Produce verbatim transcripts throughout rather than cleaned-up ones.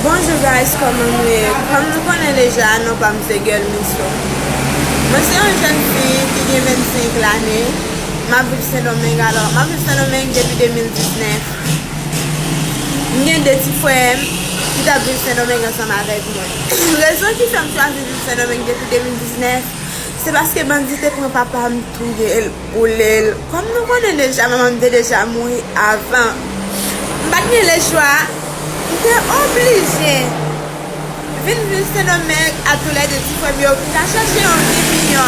Bonjou guys, kòman nou ye? Kòm nou konnen deja, non pa m se Girl Miso. Mwen se yon jèn fi ki gen vennsenk lane. M ap viv Sendomeng, alò, m ap viv Sendomeng depi de mil diznèf. M gen de ti frè m ki t ap viv Sendomeng ansanm avèk mwen. Rezon ki fè m chwazi viv Sendomeng depi de mil diznèf, se paske bandi te pran papa m, touye l, boule l. Kòm nou konnen deja, manman m te deja mouri avan. M pa t gen lechwa. M te oblije vin viv Sendomeng ak toulède ti frè m yo pou m ka chèche yon vi miyò.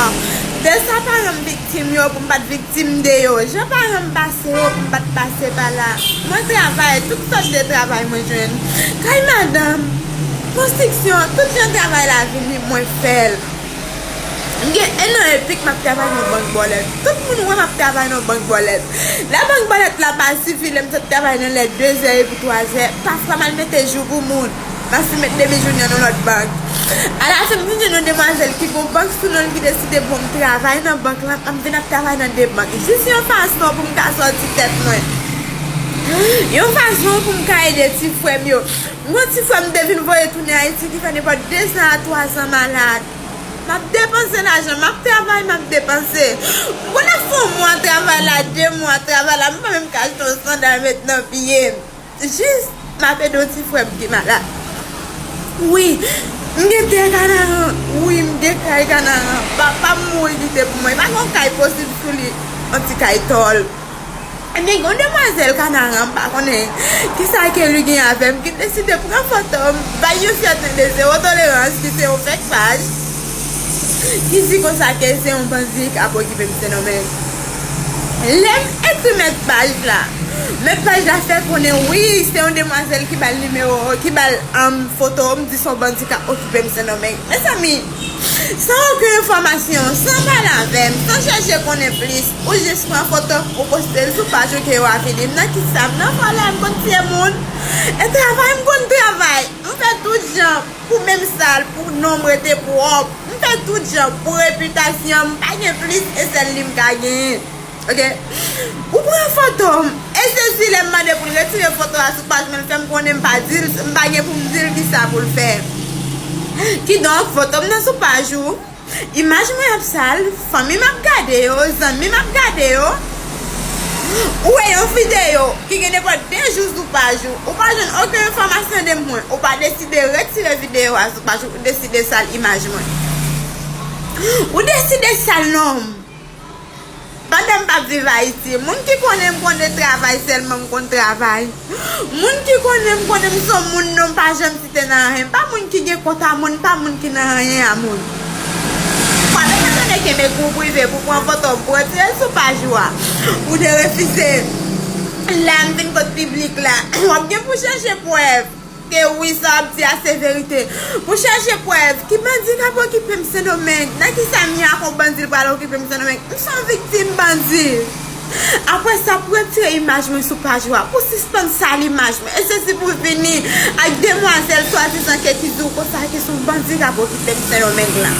De sa paran m viktim yo, pou m pa t viktim de yo. Jan paran m pase yo, pou m pa t pase pa la. Mwen travay, tout sòt de travay mwen jwenn. Kay madanm, konstriksyon, tout jan travay la vini, mwen fè l. M gen en an epi k m ap travay nan bank bòlèt. Tout moun wè m ap travay nan bank bòlèt. Lè bank bòlèt la pa sifi, lè m sot travay nan lè de zè epi twa zè, pafwa m al mete jou pou moun. M ap fin met demi jounen nan lòt bank. Alafen, m vin jwenn yon demwazèl ki gon bank sou non l ki deside ban m travay nan bank lan, m vin ap travay nan de bank. Jis yon fason pou m ka sòti tèt mwen. Yon fason pou m ka ede ti frè m yo. M gon ti frè m te vin voye tounen Ayiti ki fè nenpòt de zan a twa zan malad. M ap depanse lajan, m ap travay, m ap depanse. M konn ap fè yon mwa travay la, de mwa travay la, m pa menm ka achte yon sandal met nan pye m. Jis m ap ede yon ti frè m ki malad. Wi, m gen tè Kanaran. Wi, m gen kay Kanaran. Papa m mouri kite pou mwen. Pa gen yon kay posib sou li. Yon ti kay tòl. Ebyen, gen yon demwazèl Kanaran, m pa konnen kisa ke li gen avè m, ki deside pran foto m, bay yon fyète de zewo tolerans, ki se yon fèk paj, ki di konsa ke se yon bandi k ap okipe m Sendomeng. Lè m ekri mèt paj la, mèt paj la fè konnen, wi, se yon demwazèl ki ba l nimewo, ki ba l, um, foto m, di se yon bandi k ap okipe m Sendomeng. Mezanmi, san okenn enfòmasyon, san pale avè m, san chèche konnen plis, ou jis pran foto m, ou poste l sou paj ou ke yo avili m. Nan kisa m nan vòlè, m konn tiye moun? E travay m konn travay. M fè tout jan pou menm sal, pou non m rete pwòp. M fè tout jan pou repitasyon m. M pa gen plis, e sèl li m ka genyen. Oke? Ou pran foto m. E se si lè m mande pou l retire foto a sou paj mwen, l fè m konnen m pa di l, m pa gen pou m di l kisa pou l fè. Kidonk, foto m nan sou paj ou. Imaj mwen ap sal, fanmi m ap gade yo, zanmi m ap gade yo. Ou wè yon videyo ki gen nenpòt de jou sou paj ou, ou pa jwenn okenn enfòmasyon de mwen, ou pa deside retire videyo a sou paj ou, ou deside sal imaj mwen. Ou deside sal non m. Pandan m p ap viv Ayiti, moun ki konnen m konnen travay sèlman, m konn travay. Moun ki konnen m konnen m se yon moun non m pa janm site nan anyen. M pa moun ki gen kont a moun, m pa moun ki nan anyen a moun. Pandan m tande kenbe kou prive pou pran foto m, pou retire l sou paj ou a, ou te refize. La m vin kot piblik la, w ap gen pou chèche prèv ke wi, sa w ap di a se verite. Pou chèche prèv, ki bandi k ap okipe m Sendomeng? Nan kisa m ye ak yon bandi l pral okipe m Sendomeng? M se yon viktim bandi. Apre sa, pou retire imaj mwen sou paj ou a, pou sispann sal imaj mwen. E se si pou vini ak demwazèl swadizan ke ki di w konsa ke se yon bandi k ap okipe m Sendomeng la.